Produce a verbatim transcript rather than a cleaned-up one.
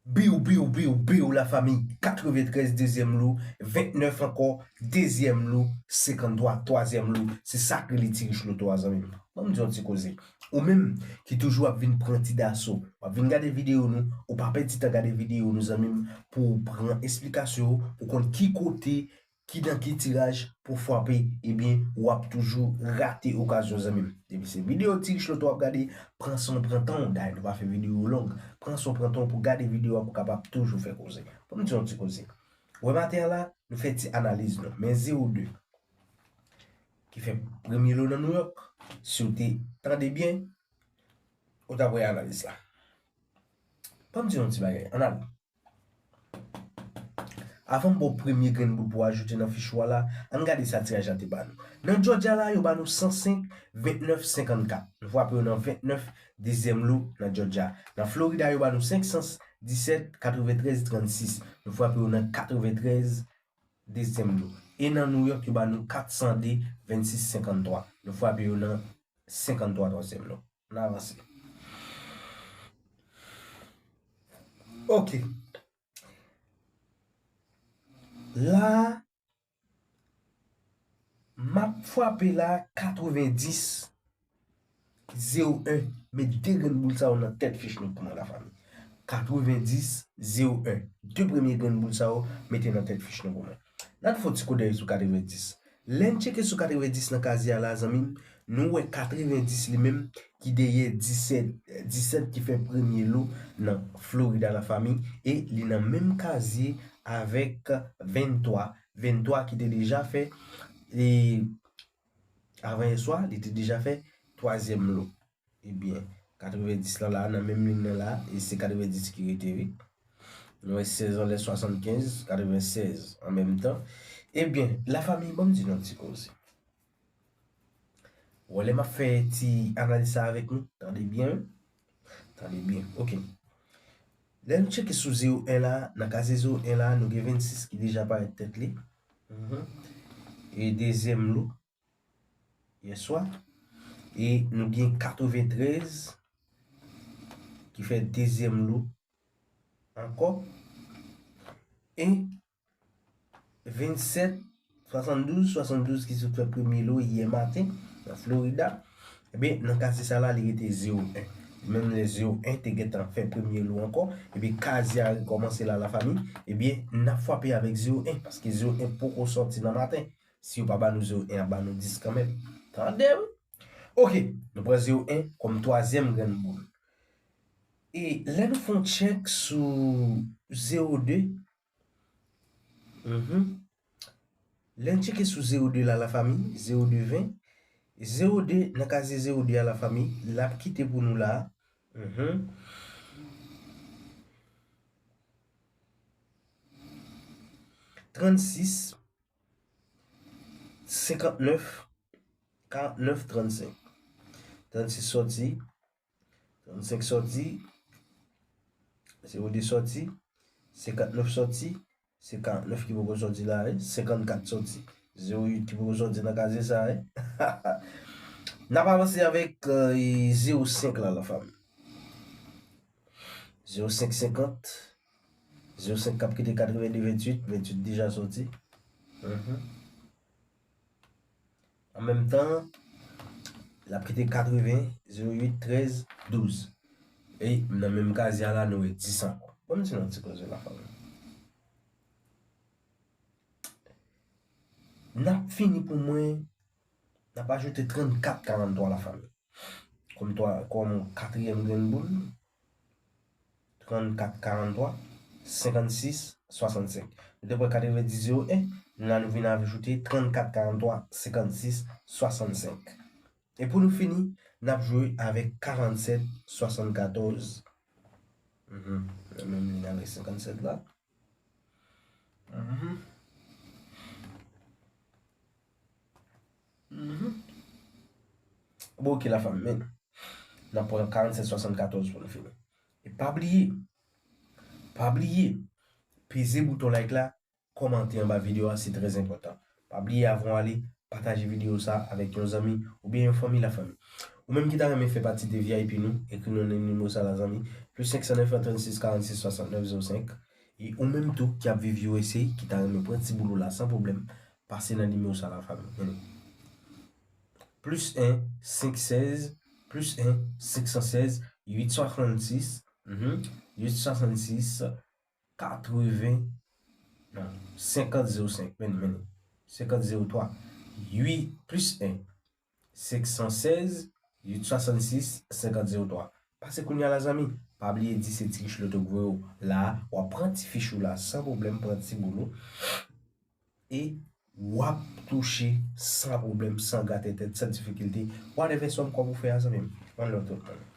Biw, biw, biw, biw, lafanmi. Katreventrèz, dezyèm lo. Ventnèf ankò, dezyèm lo. Senkanntwa, twazyèm lo. Se sa k rele Ti Rich Loto a, zanmi m. Ban m di yon ti koze. Ou menm ki toujou ap vin pran Ti Daso, w ap vin gade videyo nou, ou pa pèdi tan gade videyo nou, zanmi m, pou w pran esplikasyon yo, pou w konn ki kote, ki nan ki tiraj pou frape, ebyen, w ap toujou rate okazyon, zanmi m. Depi se videyo Ti Rich Loto w ap gade, pran san w, pran tan w. Dayè, nou pa fè videyo long. Pran san w, pran tan w pou gade videyo a pou w kapab toujou fè koze. Ban m di yon ti koze. Wè maten an la, nou fè ti analiz nou. Men zewo de ki fè premye lo nan Nouyòk, si w te tande byen, ou t ap wè analiz la. Ban m di yon ti bagay. Ann ale. Avan m ba w premye grenn boul pou w ajoute nan fich ou a la, ann gade sa tiraj la te ba nou. Nan Georgia la, yo ba nou san senk, ventnèf, senkannkat. Nou frape yo nan ventnèf, dezyèm lo nan Georgia. Nan Florida, yo ba nou senk san disèt, katreventrèz, trannsis. Nou frape yo nan katreventrèz, dezyèm lo. E nan Nouyòk, yo ba nou kat san de, vennsis, senkanntwa. Nou frape yo nan senkanntwa, twazyèm lo. Ann avanse. Ok. La, m ap frape la katrevendis, zewo en. Met de grenn boul sa yo nan tèt fich nou pou mwen, lafanmi. Katrevendis, zewo en. De premye grenn boul sa yo, mete nan tèt fich nou pou mwen. N al fè yon ti koudèy sou katrevendis. Lè n tcheke sou katrevendis nan kazye a la, zanmi m, nou wè katrevendis li menm ki dèyè disèt, disèt ki fè premye lo nan Florida, lafanmi, e li nan menm kazye avèk venntwa, venntwa ki te deja fè, e, avan yè swa, li te deja fè twazyèm lo. Ebyen, katrevendis lan la, nan menm liy nan la, e se katrevendis ki rete, wi. Nou wè sèz anlè swasannkenz, katrevensèz an menm tan. Ebyen, lafanmi, ban m di nou yon ti koze. Wè, lè m ap fè ti analiz sa avèk nou, tande byen, wi. Tande byen, ok. Lè nou tcheke sou zewo en la, nan kazye zewo en la, nou gen vennsis ki deja parèt tèt li. Mhm. E dezyèm lo, yè swa. E nou gen katreventrèz ki fè dezyèm lo ankò. E vennsèt, swasanndouz, swasanndouz ki sot fè premye lo yè maten nan Florida. Ebyen, nan kazye sa la, li rete zewo en. Menm lè zewo en te gentan fè premye lo ankò, ebyen, kazye a rekòmanse la, lafanmi, ebyen, n ap frape avèk zewo en, paske zewo en poko sòti nan maten. Si yo pa ba nou zewo en, y ap ba nou dis kanmenm. Tande, wi. Ok, nou pran zewo en kòm twazyèm grenn boul. E lè nou fè yon tchèk sou zewo de, mhm. Lè n tcheke sou zewo de la, lafanmi, zewo de ven, zewo de, nan kazye zewo de a, lafanmi, l ap kite pou nou la. Mhm. Trannsis, senkantnèf, karantnèf, trannsenk. Trannsis sòti, trannsenk sòti, zewo de sòti, senkantnèf sòti, se karantnèf ki poko sòti la, wi, senkannkat sòti, zewo uit ki poko sòti nan kazye sa, wi. N ap avanse avèk, euh, zewo senk la, lafanmi. Zewo senk senkant, zewo senk k ap kite katrevende ventuit, ventuit deja sòti. Mhm. An menm tan, l ap kite katreven, zewo uit, trèz, douz. E nan menm kazye a la, nou wè dis ankò. Ban m di nou yon ti koze, lafanmi. N ap fini pou mwen, n ap ajoute trannkat karanntwa, lafanmi. Kòm twa, kòm katriyèm grenn boul. Trannkat karanntwa, senkannsis swasannsenk. Nou te pran katrevendis zewo en, la nou vin ajoute trannkat karanntwa, senkannsis swasannsenk. E pou nou fini, n ap jwe avèk karannsèt swasannkatòz. Mhm. Menm li avèk senkannsèt la. Mhm. Mhm. Bon, ok, lafanmi, men n ap pran karannsèt swasannkatòz pou nou fini. E pa bliye, pa bliye, peze bouton like la, kòmante anba videyo a, se trè enpòtan. Pa bliye, avan w ale, pataje videyo sa avèk yon zanmi oubyen yon fanmi, lafanmi. Ou menm ki ta renmen fè pati de V I P nou, ekri nou nan nimewo sa la, zanmi. Plis senk san nèf, trannsis, karannsis, swasantnèf, zewo senk. E ou menm tou ki ap viv U S A, ki ta renmen pran ti boul ou la san pwoblèm, pase nan nimewo sa la, fanmi. Mennen. Plis en, senk sèz, plis en, senk san sèz, uit swasannsis, mhm, uit swasannsis, katreven, non, senkant zewo senk, mennen, mennen. Senkant zewo twa. Uit plis en, senk san sèz, uit swasannsis, senkant zewo twa. Pase kounye a la, zanmi. Pa bliye di se Ti Rich Loto k voye w la. W ap pran ti fich ou la san pwoblèm, pran ti boul ou. E w ap touche san pwoblèm, san gate tèt, san difikilte. Whatever sòm kòb ou fè a, zanmi m. One love tout moun.